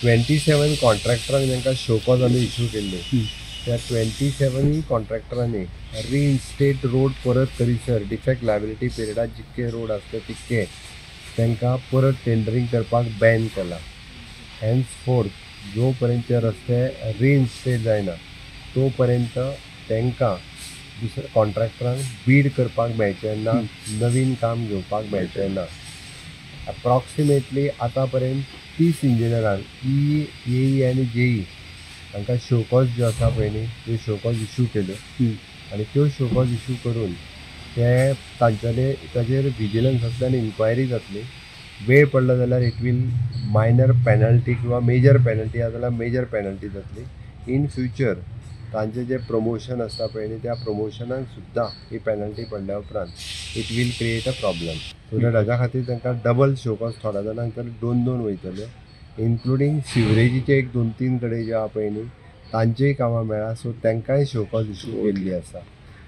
27 कॉन्ट्रॅक्टरांक तांकां शोकॉज आमी इशू केल्ली. त्या 27 कॉन्ट्रॅक्टरांनी रिइन्स्टेट रोड परत करीसर डिफेक्ट लायबिलिटी पिरियडात जितके रोड आसले तितके तांकां परत टेंडरींग करपाक बॅन केला. हेन्स फोर्थ जो पर्यंत ते रस्ते रिइन्स्टेट जायना तो पर्यंत तांकां दुसऱ्या कॉन्ट्रॅक्टरांक बीड करपाक मेळचें ना, नवीन काम घेवपाक मेळचें ना. अप्रॉक्सिमेटली आतां पर्यंत 30 इंजिनियरांक ई, ए आनी जेई तांकां शोकॉज ज्यो आसा पळय न्ही त्यो शोकॉज इशू केल्यो आनी त्यो शोकॉज इशू करून ते तांच्यानी ताजेर विजिलन्सांतल्यान इन्क्वायरी जातली. वेळ पडलो जाल्यार it will minor penalty किंवा मेजर पेनल्टी आसा जाल्यार मेजर पेनल्टी जातली. इन फ्युचर तांचें जें प्रमोशन आसता पळय न्ही त्या प्रमोशनाक सुद्दां ही पेनल्टी पडल्या उपरांत it will create a problem. So that हाज्या खातीर तांकां डबल शोकॉज थोड्या जाणांक तर 2-2 वयतल्यो, इन्क्लुडींग सिवरेजीचे एक 2-3 कडेन जे आहा पळय न्ही तांचेय कामां मेळ्ळा. सो तांकांय शोकॉज इशू केल्ली आसा.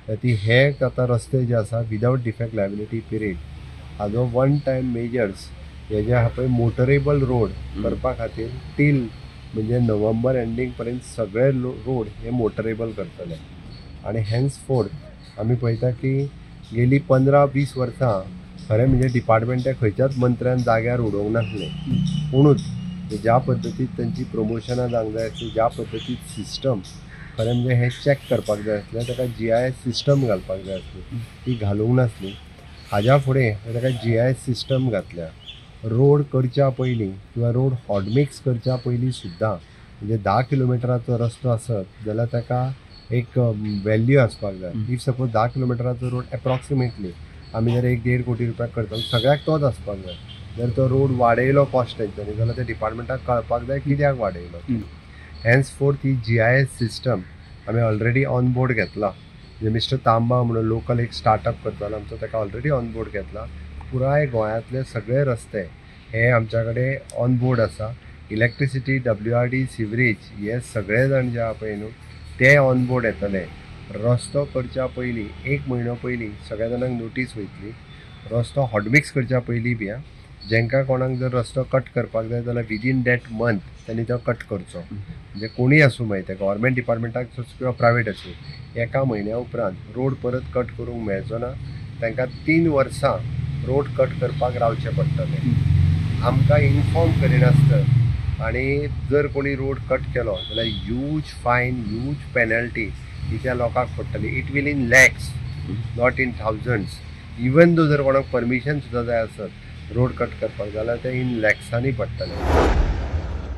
तर ती हे आतां रस्ते जे आसा विदावट डिफेक्ट लायबिलिटी पिरियड हाजो वन टायम मेजर्स हे जे आहा पळय मोटरेबल रोड करपा खातीर टील म्हणजे नोव्हेंबर एंडींग पर्यंत सगळे रोड हे मोटरेबल करतले. आनी हेन्स फोर्थ आमी पळयता की गेली 15-20 वर्सां खरें म्हणजे डिपार्टमेंट खंयच्याच मंत्र्यान जाग्यार उडोवंक नासलें. पुणूच ज्या पद्दतीन तांची प्रमोशनां जावंक जाय आसली, ज्या पद्दतीन सिस्टम खरें म्हणजे हें चॅक करपाक जाय आसलें, ताका GIS system घालपाक जाय आसली, ती घालूंक नासली. हाज्या फुडें ताका GIS system घातल्या. रोड करच्या पयलीं किंवा रोड हॉटमिक्स करच्या पयलीं सुद्दां म्हणजे 10 किलोमिटराचो रस्तो आसत जाल्यार ताका एक वेल्यू आसपाक जाय. If suppose 10 किलोमिटराचो रोड एप्रॉक्सिमेटली आमी जर 1-1.5 कोटी रुपया करता सगळ्याक तोच आसपाक जाय. जर तो रोड वाडयलो कॉस्ट तेंच्यांनी जाल्यार त्या डिपार्टमेंटाक कळपाक जाय कित्याक वाडयलो. हेन्स फोर्थ ही GIS system आमी ऑलरेडी ऑन बोर्ड घेतला. म्हणजे मिस्टर तांबा म्हणून लोकल एक स्टार्टअप करतालो आमचो, ताका ऑलरेडी ऑन बोर्ड घेतला. पुराय गोंयांतले सगळे रस्ते हे आमच्या कडेन ऑन बोर्ड आसा. इलेक्ट्रिसिटी, WRD, sewerage हे सगळे जाण जे आहा पळय न्हू ते ऑन बोर्ड येतले. रस्तो करच्या पयलीं 1 म्हयनो पयलीं सगळ्या जाणांक नोटीस वयतली. रस्तो हॉटमिक्स करच्या पयलीं बी जेंकां कोणाक जर रस्तो कट करपाक जाय जाल्यार विदीन that month तांणी तो कट करचो. म्हणजे कोणूय आसूं मागीर ते गव्हर्मेंट डिपार्टमेंटाक किंवा प्रायवेट आसूं, 1 म्हयन्या उपरांत रोड परत कट करूंक मेळचो ना. तांकां 3 वर्सां रोड कट करपाक रावचें पडटलें. आमकां इन्फॉर्म करिनासतना आनी जर कोणी रोड कट केलो जाल्यार ह्यूज फायन, ह्यूज पेनल्टी ही त्या लोकांक पडटली. It will in lakhs, not in thousands. Even though जर कोणाक परमिशन सुद्दां जाय आसत रोड कट करपाक जाल्यार ते इन लॅक्सांनी पडटले.